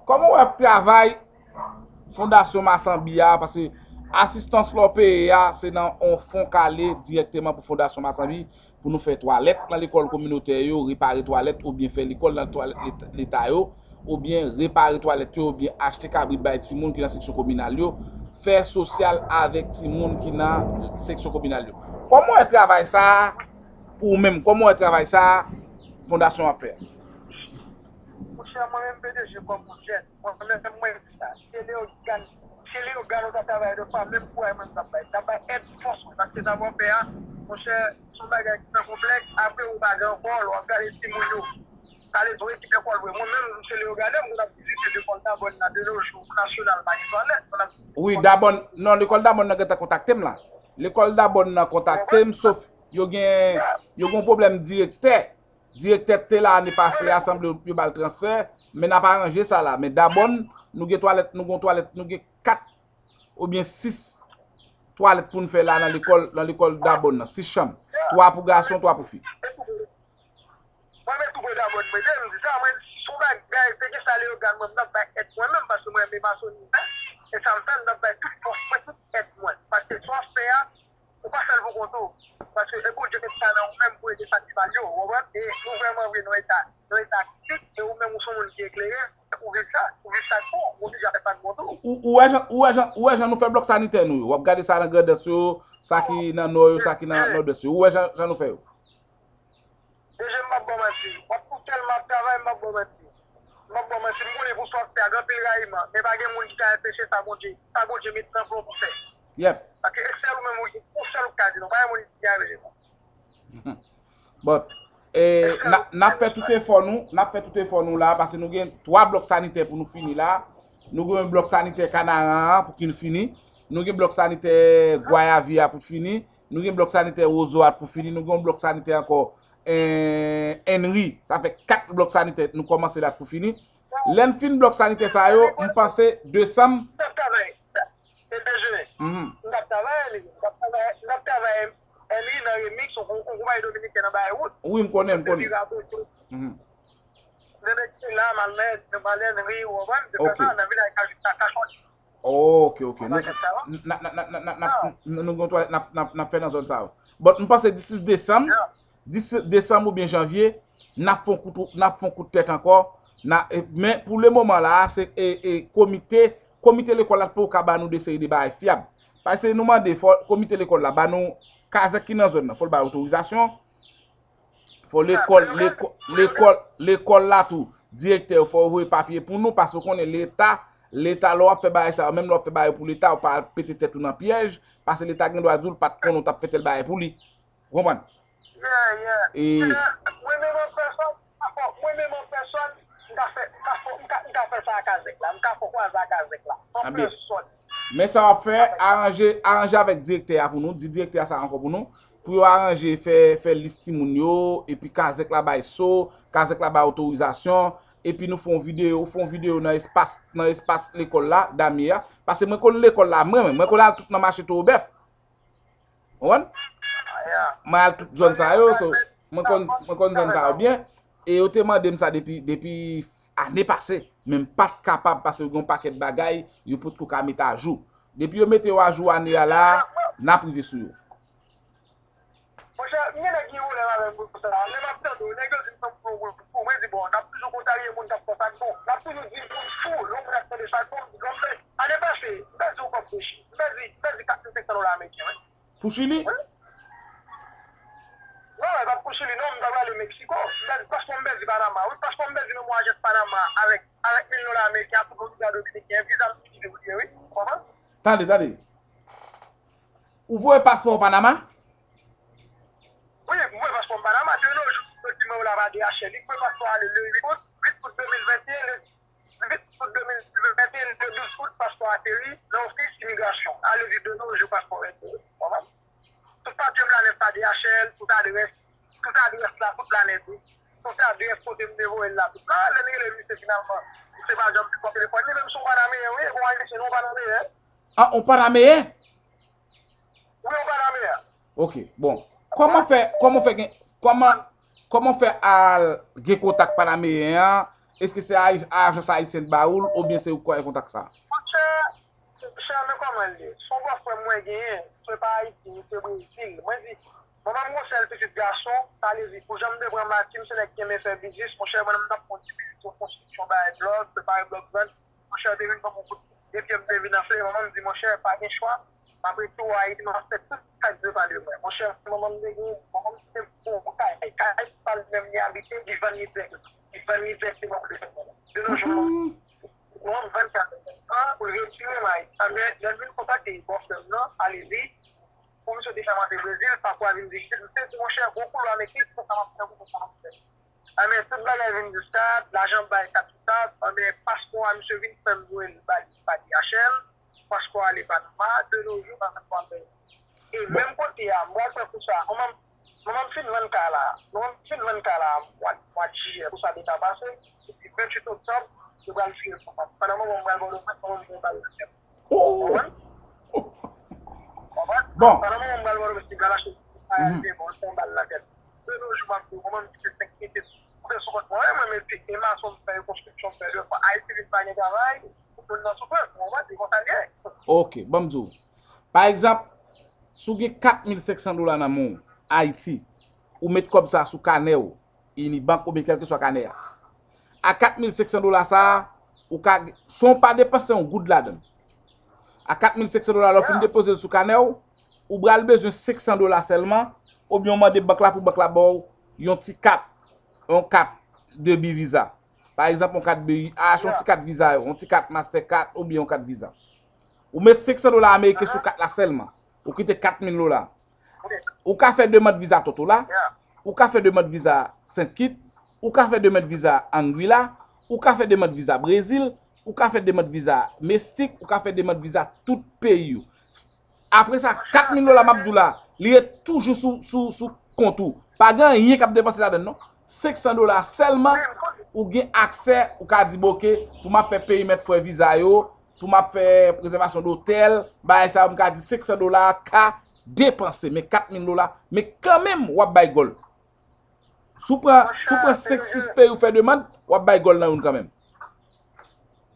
Kòman w ap travay Fondasyon Masanbi a, paske asistans lè w peye a, se nan yon fon k ale dirèkteman pou Fondasyon Masanbi, pou nou fè twalèt nan lekòl kominotè yo, repare twalèt oubyen fè lekòl nan twalèt leta, leta yo, oubyen repare twalèt yo, oubyen achte kabrit bay timoun ki nan seksyon kominal yo, fè sosyal avèk timoun ki nan seksyon kominal yo. Kòman w wè travay sa a pou ou menm? Kòman w wè travay sa a Fondasyon ap fè a? Monchè, mwen menm, P D G, kòm yon jèn, mwen menm, mwen di sa. Se Leyogàn, se Leyogàn ou ta travay de fwa, menm kouraj mwen m t ap bay. M t ap bay èd fòs mwen, paske sa w ap fè a, monchè, se yon bagay ki trè konplèks. Apre, ou pa gen ankò, lè w ap gade timoun yo, pale de yon ekip lekòl vre. Mwen menm, se Leyogàn, m konn ap vizite lekòl Dabòn nan de nos jours, nasyonal, pa gen twalèt. Wi, Dabòn, non, lekòl Dabòn nan gentan kontakte m la. Lekòl Dabòn nan kontakte m, sof yo gen, yo gen yon pwoblèm direktè. Direktè te la ane pase a, sanble yo ba l transfè, men n ap aranje sa la. Men Dabòn, nou gen twalèt, nou gen twalèt, nou gen kat oubyen sis twalèt pou n fè la nan lekòl, nan lekòl Dabòn nan, sis chanm. Twa pou gason, twa pou fi. Mwen menm tou pre Dabòn mwen, men m di sa, mwen di, si yon bagay, se gen sa Leyogàn, mwen, m t ap bay èd mwen menm, paske mwen renmen masonri, e sa m fè, m t ap bay tout fòs mwen, tout èd mwen. Paske sa w ap fè a, ou pa fè l pou kont ou. Paske e Bondye met sa nan ou menm pou ede sa ki mal yo, ou konprann? E nou vrèman vre nan eta, nan eta kritik, e ou menm ou se yon moun ki eklere, ou viv sa, ou viv sa k bon, ou oblije ap fè sa k bon tou. Ou, ou wè jan, ou wè jan, ou wè jan nou fè blòk sanitè nou yo. W ap gade sa nan Grandans yo, sa ki nan Nò yo, sa ki nan Nòdwès yo. Ou wè jan, jan nou fè yo. P D G, m p ap ba w manti. W ap pou tèlman ap travay, m p ap ba w manti. M p ap ba w manti. M konnen pou sa w ap fè a, gen anpil rayiman. Men pa gen moun ki ka enpeche sa Bondye, sa Bondye met nan plan w pou fè. Yep. Paske e sèl ou menm ou, ou sèl ou k ka di non. Pa gen moun ki ka enpeche sa. Bon, e, n ap, n ap fè tout efò nou, n ap fè tout efò nou la, paske nou gen twa blòk sanitè pou nou fini la. Nou gen blòk sanitè Kanaran an pou ki n fini. Nou gen blòk sanitè Gwayavi a pou fini. Nou gen blòk sanitè Wozo a pou fini. Nou gen yon blòk sanitè ankò, eh, Henry. Sa fè kat blòk sanitè nou kòmanse la pou fini. Lè n fin blòk sanitè sa yo, m panse desanm. N ap travay. P D G. Mhm. N ap travay, Henry. N ap travay, n ap travay, Henry nan Remix, yon, yon konpayi dominiken nan bagay wout. Wi, m konnen, m konnen. Depi Raboto. Mhm. Depi la, m al nan, m al Henry, ou konprann? Depi sa, nan vilaj Kajik, sa Kachòt. Ok, ok. Nou, n ap, n ap, n ap, n ap, n ap, n-, nou gen twalèt, n ap, n ap, n ap fè nan zòn sa yo. But m panse disi desanm, disi desanm oubyen janvye, n ap fè yon kout, n ap fè yon kout tèt ankò. N a, e, men pou le moman la, se, e, e, komite, komite lekòl la poko ka ba nou de seri de bagay fyab. Paske nou mande, fò komite lekòl la ba nou kazèk ki nan zòn nan, fò l bay otorizasyon. Fò lekòl, lekò-, lekòl, lekòl la tou, direktè yo fò yo voye papye pou nou, paske w konnen leta, leta lè w ap fè bagay sa yo, menm lè w ap fè bagay pou leta, ou pa al pete tèt ou nan pyèj, paske leta gen dwa di w l pa t konnen w t ap fè tèl bagay pou li. Ou konprann? Yeah, yeah. E yeah, mwen menm an pèsòn, m ka fè, mwen menm an pèsòn, m ka fè, m ka fè, m ka, m ka fè sa a kazèk la, m ka fè kwaze a kazèk la, an pèsòn. Men sa w ap fè, aranje, aranje avèk direktè a pou nou, di direktè a sa ankò pou nou, pou yo aranje fè, fè lis timoun yo, epi kazèk la bay so, kazèk la bay otorizasyon, epi nou fè yon videyo, fè yon videyo nan espas, nan espas lekòl la, Damye a, paske mwen konn lekòl la, mwen menm, mwen konn al tout nan mache Toro Bèf. Ou konprann? Mwen al tout zòn sa yo, so, mwen konn, mwen konn zòn sa yo byen. E yo te mande m sa depi, depi ane pase. Men m pa t kapab, paske yo gen yon pakèt bagay yo potko ka met ajou. Depi yo mete yo ajou ane a la, n ap rive sou yo. Monchè, m gen nèg ki gen pwoblèm avè m pou sa. Lè m ap tande w, nèg yo di m tankou yon moun fou. Mwen di, bon, n ap toujou kontrarye moun k ap fè sa k bon. N ap toujou di moun fou. Lè yon moun ap tande sa k bon, m di, bon, ane pase, m pèdi yon kòb deshi. M pèdi, m pèdi kat mil senk san dola ameriken, wi. Pou Chili? Wi. Non, e pa pou Chili non, m ta prale Meksiko. M ta di paspò m pèdi Panama. Wi, paspò m pèdi nan mwa jen Panama avèk, avèk mil dola ameriken ak Repiblik Dominiken. Viza m ki kite pou li, wi. Ou konprann? Tande, tande. Ou voye paspò w Panama? Wi, m voye paspò m Panama. De nos jours, yo di mwen yo la pa D H L. Li voye paspò ale le uit out, uit out de mil venteyen, le uit out de mil venteyen, le douz out, paspò ateri nan ofis imigrasyon. Ale di de nos jours, paspò rete. Konprann? Tout papye m la nèt pa D H L, tout adrès, tout adrès la, tout la nèt wi. Tout adrès kote m te voye l la, tout la. Lè n rele misye finalman, misye pa janm pran telefòn li, menm si w panameyen, wi, e bon ayisyen, non, panameyen. Ah, ou panameyen? Wi, ou panameyen. Ok, bon. Kòman fè, kòman fè gen, kòman, kòman fè al gen kontak panameyen an? Èske se aj-, ajans ayisyèn ba ou l, oubyen se ou k fè kontak sa? Monchè, monchè, men kòman l ye. Se yon bòfrè mwen genyen, se pa Ayiti, li se Brezil. Mwen di, manman m gon sèl pitit gason, sa vle di, pou jan m te pran mati m, se nèg ki renmen fè biznis, monchè, mwen menm m t ap fè yon ti biznis rekonstriksyon, bay blòk, prepare blòk vann, monchè, yo te vin ban m yon kout pye, m te vin anfle, manman m di, monchè, pa gen chwa, m ap rete w Ayiti, m ap fè tout sa k dwe pale mwen. Monchè, manman m te gen, manman m te gen yon kay, kay pa l menm li abite, li vann li dirèkteman. Li vann li dirèkteman pou li fè kòb. De nos jours, manman m vann kay an pou l retire m Ayiti. Anben, lè l vin kontakte bòfrè m nan, ale di, pou misye te fè m antre Brezil, pafwa vin vizite, misye di, monchè, gwo koulwa Meksik, se sa m ap fè pou sa m ap fè. Anben, tout bagay vin di sa, lajan bay sa tout sa, anben, paspò a misye vin fè m voye l ba li pa D H L, paspò ale Panama, de nos jours, paspò al Bèlgik. E menm kote a, m pral fè kou sa, manman m, manman m fin vann kay la, manman m fin vann kay la, mwa, mwa jiyè, kou sa te ka pase, epi venntuit oktòb, yo pral tiye l. Pandan manman m pral Pòtoprens, manman m pran bal nan tèt. Ou konprann? Ou konprann? Bon. Pandan manman m pral Pòtoprens, li pral achte yon kay, bon, l pran bal nan tèt. De nos jours, m ap di w, manman m kite senk kite koute sou kont mwen, wi, mwen, epi e mason m fè, e konstriksyon m fè, de fwa Ayiti vin pa gen travay, tout moun nan soufrans, ou konprann? Se konsa l ye. Ok, ban m di w. Pa egzanp, si w gen kat mil senk san dola nan men w, Ayiti, ou met kòb sa sou kanè w, Unibank oubyen kèlkeswa kanè a. A kat mil senk san dola sa a, ou ka, san w pa depanse yon goud ladan l. A kat mil senk san dola, lè w fin depoze l sou kanè w, ou pral bezwen senk san dola sèlman, oubyen w mande bank la pou bank la ba w yon ti kat, yon kat debi viza. Pa egzanp, yon kat B I H, yon ti kat viza yo, yon ti kat Mastercard oubyen yon kat viza. Ou met senk san dola ameriken sou kat la sèlman. Ou kite kat mil dola. Ou ka fè demann viza Totola, ou ka fè demann viza Sent Kit, ou ka fè demann viza Anguilla, ou ka fè demann viza Brezil, ou ka fè demann viza Mestik, ou ka fè demann viza tout peyi yo. Apre sa, kat mil dola m ap di w la, li ret toujou sou, sou, sou kont ou. Pa gen anyen k ap depanse ladan l non. Senk san dola sèlman, ou gen aksè, ou ka di, "Bon, ok, pou m ap fè perimèt frè viza yo, pou m ap fè rezèvasyon dotèl, bagay sa yo, m ka di senk san dola ka depanse, men kat mil dola, men kanmenm, w ap bay gòl." Si w pran, si w pran senk, sis peyi ou fè demann, w ap bay gòl nan youn kanmenm.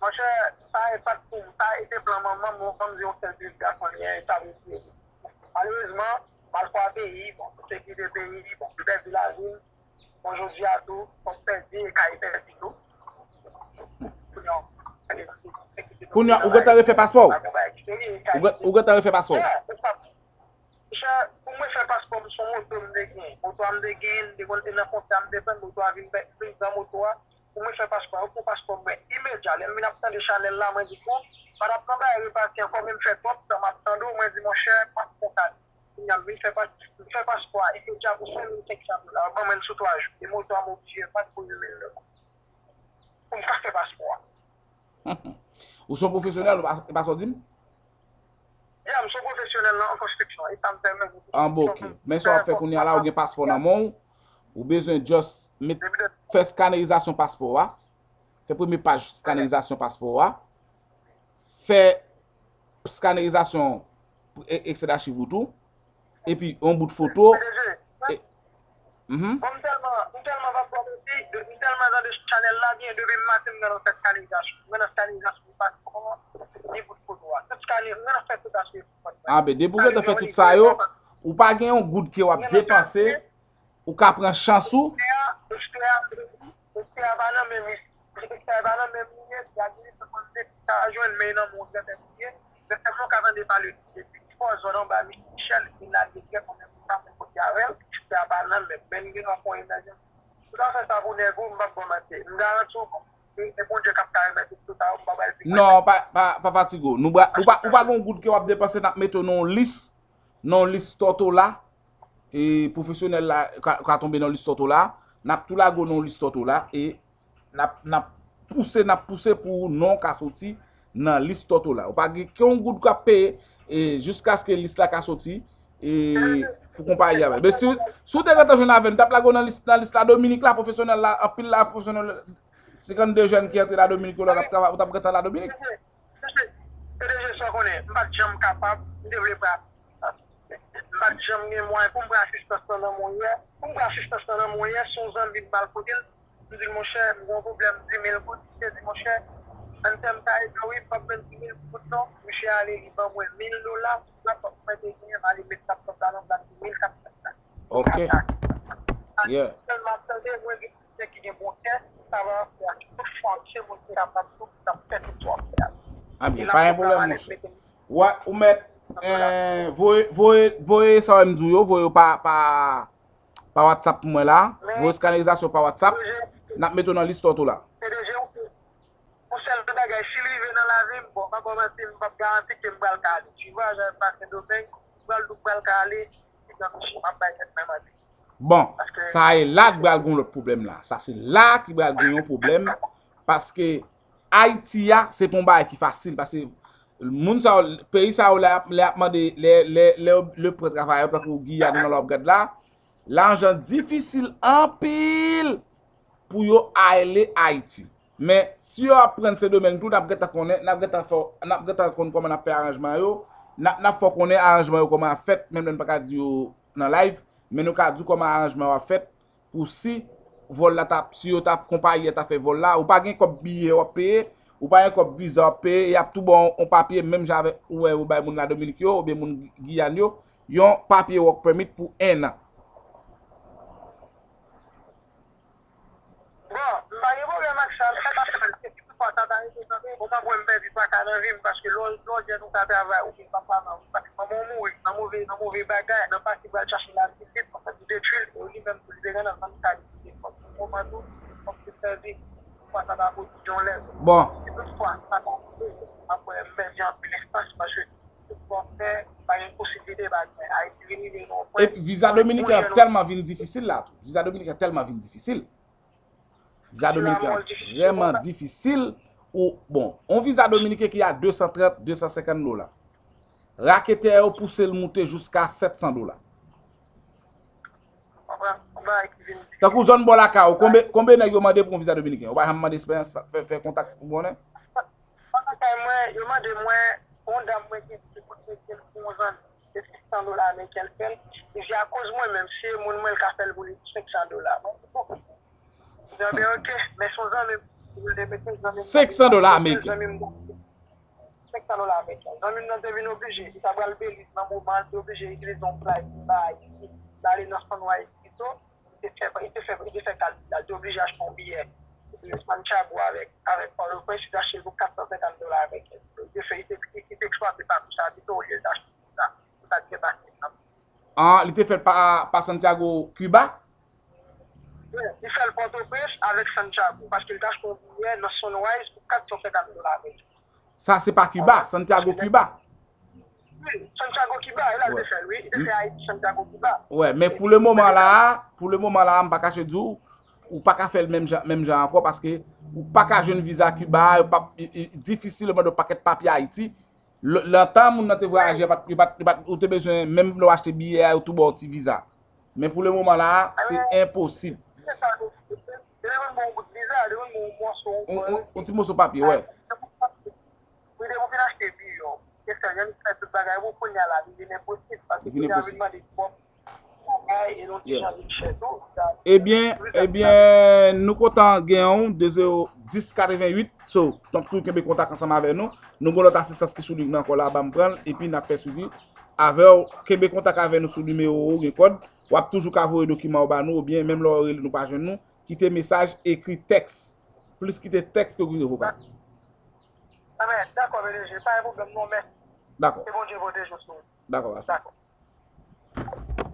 Monchè, sa e pa t pou m, sa e te plan manman m, manman m se yon sèl pitit gason li ye, sa vle di. Malerezman, m al fwa peyi, bon, pou sekirite peyi, bon, m pèdi lavi m, bon, jodi a tou, fò m pèdi e kay pèdi tou. Kounye a, ou gentan refè paspò w? Ou gen-, ou gentan refè paspò w? Monchè, pou mwen fè paspò m, se yon moto m te gen. Moto a m te gen, m te konn te nan konsa, m te pran moto a vin pran moto a. Pou mwen fè paspò a, yo pran paspò mwen imedya. Lè m vin ap tande chanèl la, mwen di, bon, pa t ap nan bagay repati ankò, men m fè twòp tan m ap tande w, mwen di, monchè, m ap fè sa. Kounye a, m vin fè pas-, m fè paspò a imedya pou senk mil senk san dola. Yo ban mwen l sou twa jou. E moto a, m oblije vann pou yon mil dola pou m ka fè paspò a. Ou se yon pwofesyonèl, ou pa, ou pa sa w di m? Ya, m se yon pwofesyonèl nan konstriksyon. E sa m fè menm. An, bon, ok. Men sa w ap fè kounye a la, ou gen paspò nan men w. Ou bezwen just met, fè skanerizasyon paspò a. Fè premye paj skanerizasyon paspò a. Fè skanerizasyon e-, eksè dachiv ou tou. Epi, yon bout foto. Bon, m tèlman, m tèlman p ap ba w manti, m tèlman tande chanèl la byen, depi maten m nan fè skanerizasyon. M nan skanerizasyon paspò a, ni bout foto a. Tout skane, m nan fè tout asye. A, ben, depi w gentan fè tout sa yo, ou pa gen yon goud ke w ap depanse, ou ka pran chans ou. Ekspè a, ekspè a, ekspè a pa nan men misye. Ekspè a pa nan men misye, se administratè l te ka jwenn, men nan men yon grandèt li ye. Men sèlman w ka tande pale de ti pòzòn anba Michèl, epi l al detrè konnen pou sa fè kote avè l. Sa pa nan men m, men m gen dwa fè yon emèjans. Ou ta fè sa pou nèg ou, m p ap ba w manti. M garanti w, e, e Bondye k ap ka remèt ou tout sa yo, m pa pral vin. Non, pa, pa, pa fatige w. Nou pa, ou pa, ou pa gen yon goud ke w ap depanse, n ap mete w nan yon lis, nan yon lis Tòtola. E pwofesyonèl la ka, ka tonbe nan lis Tòtola. N ap tou lage w nan yon lis Tòtola. E n ap, n ap pouse, n ap pouse pou non w ka soti nan lis Tòtola. Ou pa gen yon goud k ap peye, e, jiskaske lis la ka soti, e, pou konpayi a. Men si, si w te gentan jwenn avè n, n t ap lage w nan lis, nan lis la Dominik la, pwofesyonèl la, anpil la, pwofesyonèl, senkannde jèn ki antre la Dominik yo la, t ap travay, ou t ap gentan la Dominik. P D G, sa w konnen, m pa t janm kapab, m te vle pran asistans. M pa t janm gen mwayen pou m pran asistans lan nan men w yè. Pou m pran asistans lan nan men w yè, se yon zanmi m m al kote l. M di l, monchè, m gen yon pwoblèm dis mil goud. Misye di, monchè, ann fè m sa, e byen wi, m p ap jwenn dis mil goud non. Misye ale, li ban mwen mil dola, laptòp mwen te genyen, m ale met laptòp la nan plas li, mil kat san dola. Ok. Yeah. Sèlman ap tande, mwen gen nèg ki gen bon kè, sa va fè ak tout fwa, se moun ki kapab tou, k ap fè tout sa w ap fè a. Ah byen, pa gen pwoblèm, monchè. Wè, ou mèt, eh, voye, voye, voye sa w m di w yo, voye yo pa, pa, pa WhatsApp pou mwen la. Voye skanalizasyon pa WhatsApp. N ap mete w nan lis Tòtola. P D G, yon sèl bagay, si l rive nan lavi m, bon, m pa ba w manti, m p ap garanti ke m pral ka ale. Tu vois, jan m pa Sendomeng, m pral tou pral ka ale, si jan m ap bay tèt mwen manti. Bon, sa e la k pral gen yon lòt pwoblèm la. Sa se la ki pral gen yon pwoblèm, paske Ayiti a, se pa yon bagay ki fasil, paske moun sa yo, peyi sa yo, lè y ap, lè y ap mande, lè, lè, lè yo, lè yo pran travayè, tankou Giyàn nan lè w ap gad la, lajan difisil anpil pou yo ale Ayiti. Men, si yo ap pran Sendomeng tou, n ap gentan konnen, n ap gentan fè, n ap gentan konn kòman n ap fè aranjman yo, n ap, n ap fè w konnen aranjman yo kòman ap fèt, menm lè n pa ka di yo nan live, men nou ka di w kòman aranjman yo ap fèt, pou si vòl la t ap, si yo t ap, konpayi a t ap fè vòl la, ou pa gen kòb biyè w ap peye, ou pa gen kòb viza w ap peye, y ap tou ba w yon papye, menm jan avèk ou wè yo bay moun la Dominik yo, oubyen moun Giyàn yo, yon papye work permit pou enn an. Bon, m pa gen pwoblèm ak sa, m pa ta mal, se si toutfwa sa ta rive, tande, bon, m ap wè m pèdi traka nan vi m, paske lè w, lè w jèn ou ka travay, ou gen papa nan ou, paske manman w mouri, nan move, nan move bagay, nan pati pral chache lavi, an fèt, ou detwi l, e li menm tou, li te gen nan zanmi sa li kite kòb. Moman tou, kòm se sèvi, toutfwa sa ta pwodui yon lè. Bon. Si toutfwa sa ta rive, m ap wè m pèdi anpil espas, paske tout sa w fè, pa gen posiblite bagay. Ayiti vin rive nan yon pwen. Epi viza dominiken an tèlman vin difisil la tou. Viza dominiken an tèlman vin difisil. Viza dominiken an vrèman difisil. Ou, bon, yon viza dominiken ki a de san trant, de san senkant dola. Raketè yo pouse l moute jiska sèt san dola. Tankou zòn bò lakay ou, konbe, konbe nèg yo mande pou yon viza dominiken? Ou pa janm mande eksperyans, fè, fè kontak pou konnen? Lakay mwen, yo mande mwen, yon dam mwen ki, ki koute mete l pou yon zanmi, se sis san dola ameriken l fè l. Li di akoz mwen menm, si e moun mwen, l ka fè l pou li senk san dola. Mwen di, bon. Mwen di, oke, men se yon zanmi m, li te mete l, zanmi m. Senk san dola ameriken. Senk san dola ameriken. Zanmi m nan te vin oblije, li ta pral Beliz nan moman an, li te oblije itilize yon flight ki pa Ayiti, l ale nan Sunrise pito, li te fè, li te fè, li te fè kalkil la, li te oblije achte yon biyè Santiago avèk, avèk Pòtoprens, li te achte l pou kat san senkant dola ameriken. Li te fè, li te, li te eksplwate sa pou sa pito olye l t achte l pou sa, pou sa t gen pase. Ah, li te fè l pa, pa Santiago, Kiba? Wi, li fè l Pòtoprens avèk Santiago, paske l t achte yon biyè nan Sunrise pou kat san senkant dola ameriken. Sa se pa Kiba, Santiago, Kiba. Wi, Santiago, Kiba, e la l te fè l, wi. Li te fè Ayiti, Santiago, Kiba. Wè, men pou le moman la, pou le moman la, m pa kache di w, ou pa ka fè l menm jan, menm jan ankò, paske ou pa ka jwenn viza Kiba, yo p ap, i, i, difisil yo mande w pakèt papye Ayiti. L-, lontan, moun nan te vwayaje, yo pa t, yo pa t, yo pa t, ou te bezwen, menm lè w achte biyè a, yo tou ba w ti viza. Men pou le moman la, se enposib. Se sa, yo, yo, yo te vin ba w yon bout viza, yo te vin ba w yon mòso, yon, yon, yon ti mòso papye, wè. Wi, depi w fin achte biyè w, se sa, yo fè tout bagay pou kounye a la, li vin enposib, paske kounye a vin mande twòp bagay, e nou ti jan vin chè tou. Ebyen, ebyen, nou kontan gen yon de zewo dis katrevenn uit, so, tanpri kenbe kontak ansanm avè nou. Nou gen lòt asistans ki sou liy nan ankò la, ban m pran l, epi n ap fè swivi avè w. Kenbe kontak avè nou sou nimewo ou gen kòd. W ap toujou ka voye dokiman ou ba nou, oubyen menm lè w rele nou pa jwenn nou, kite mesaj, ekri tèks. Plis kite tèks ke kite vokal. Dakò, P D G, pa gen pwoblèm non, mèsi. Dakò. Ke Bondye pwoteje w sou wout. Dakò, pastè. Dakò.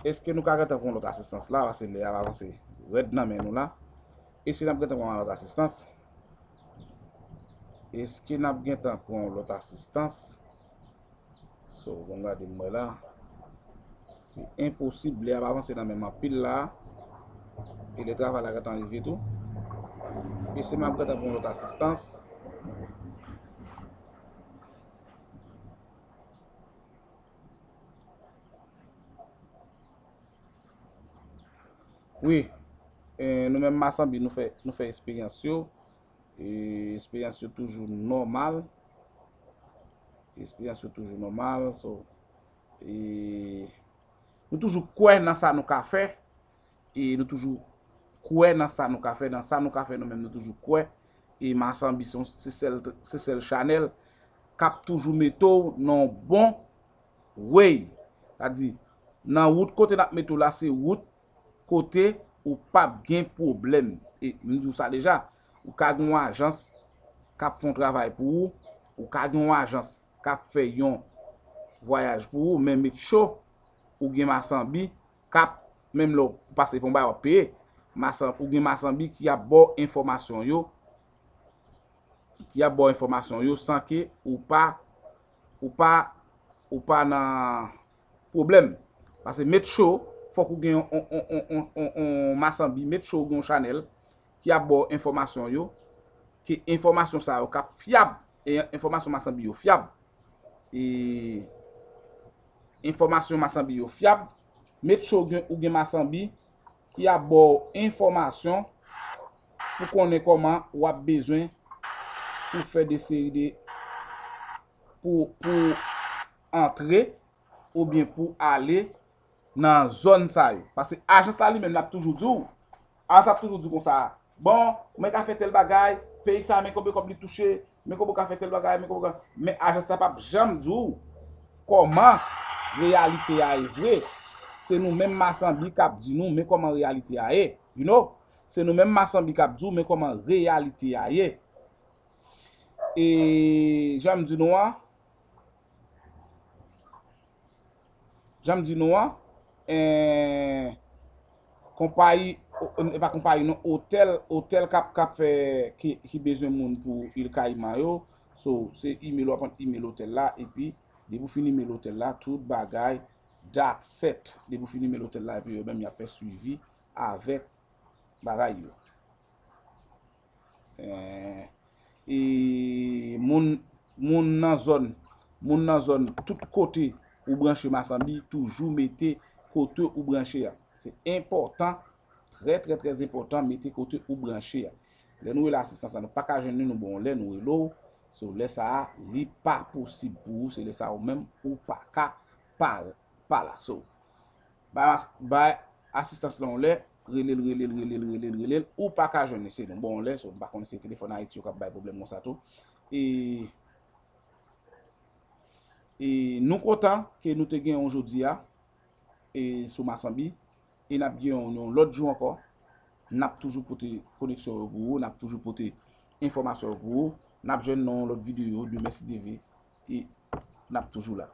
Èske nou ka gentan pran yon lòt asistans la? Paske lè a ap avanse rèd nan men nou la. Èske n ap gentan pran yon lòt asistans? Èske n ap gentan pran yon lòt asistans? So, bon, gade m wè la. Se enposib, lè a ap avanse nan men m anpil la. E lè travay la gentan rive tou. Èske m ap gentan pran yon lòt asistans? Wi, e, nou menm masanbi, nou fè, nou fè esperyans yo. E, esperyans yo toujou nòmal. Esperyans yo toujou nòmal. So, e, nou toujou kwè nan sa nou ka fè. E nou toujou kwè nan sa nou ka fè. Nan sa nou ka fè, nou menm nou toujou kwè. E masanbi se, se sèl, se sèl chanèl k ap toujou mete w nan yon bon way. Sa di, nan wout kote n ap mete w la, se wout kote ou p ap gen pwoblèm. E m di w sa deja, ou ka gen yon ajans k ap fè yon travay pou ou, ou ka gen yon ajans k ap fè yon vwayaj pou ou, men make sure ou gen masanbi k ap, menm lè w pase pou yon bagay w ap peye, masan-, ou gen masanbi ki ap ba w enfòmasyon yo, ki ap ba w enfòmasyon yo san ke ou pa, ou pa, ou pa nan pwoblèm. Paske make sure, fòk ou gen yon, yon, yon masanbi, make sure ou gen yon chanèl ki ap ba w enfòmasyon yo, ke enfòmasyon sa yo k ap fyab, e enfòmasyon masanbi yo fyab. E enfòmasyon masanbi yo fyab, make sure ou gen, ou gen masanbi ki ap ba w enfòmasyon pou konnen kòman w ap bezwen pou fè de seri de, pou, pou antre oubyen pou ale nan zòn sa yo. Paske ajans la li menm l ap toujou di w, ajans la ap toujou di w konsa, bon, mwen ka fè tèl bagay, peyi sa men konbyen kòb li touche, men konbyen w ka fè tèl bagay, men konbyen w ka, men ajans la p ap janm di w kòman reyalite a ye vre. Se nou menm masanbi k ap di nou men kòman reyalite a ye, you know? Se nou menm masanbi k ap di w men kòman reyalite a ye. E jan m di nou an, jan m di nou an, en, konpayi, o-, e pa konpayi non, otèl, otèl k ap, k ap fè, ki, ki bezwen moun pou Il Caïman yo. So, se email, w ap pran email otèl la, epi depi w fin email otèl la, tout bagay, dat sèt. Depi w fin email otèl la, epi yo menm y ap fè swivi avèk bagay yo. Eh, e moun, moun nan zòn, moun nan zòn, tout kote ou branche masanbi, toujou mete kote ou branche a. Se enpòtan, trè, trè, trè enpòtan, mete kote ou branche a. Lè nou rele asistans la, nou pa ka jwenn li, nou bon, lè nou rele w, so lè sa a, li pa posib pou ou, se lè sa a ou menm, ou pa ka pa, pa la. So, bay, bay asistans la yon lè, rele l, rele l, rele l, rele l, rele l, ou pa ka jwenn li, se nou bon yon lè, so, m pa konn si se telefòn Ayiti yo k ap bay pwoblèm konsa tou. E, e nou kontan ke nou te gen yon jodi a, e sou Masanbi, e n ap gen yon, yon lòt jou ankò, n ap toujou pote koneksyon yo pou ou, n ap toujou pote enfòmasyon yo pou ou, n ap jwenn nan yon lòt videyo, demen si Dye vle, e n ap toujou la.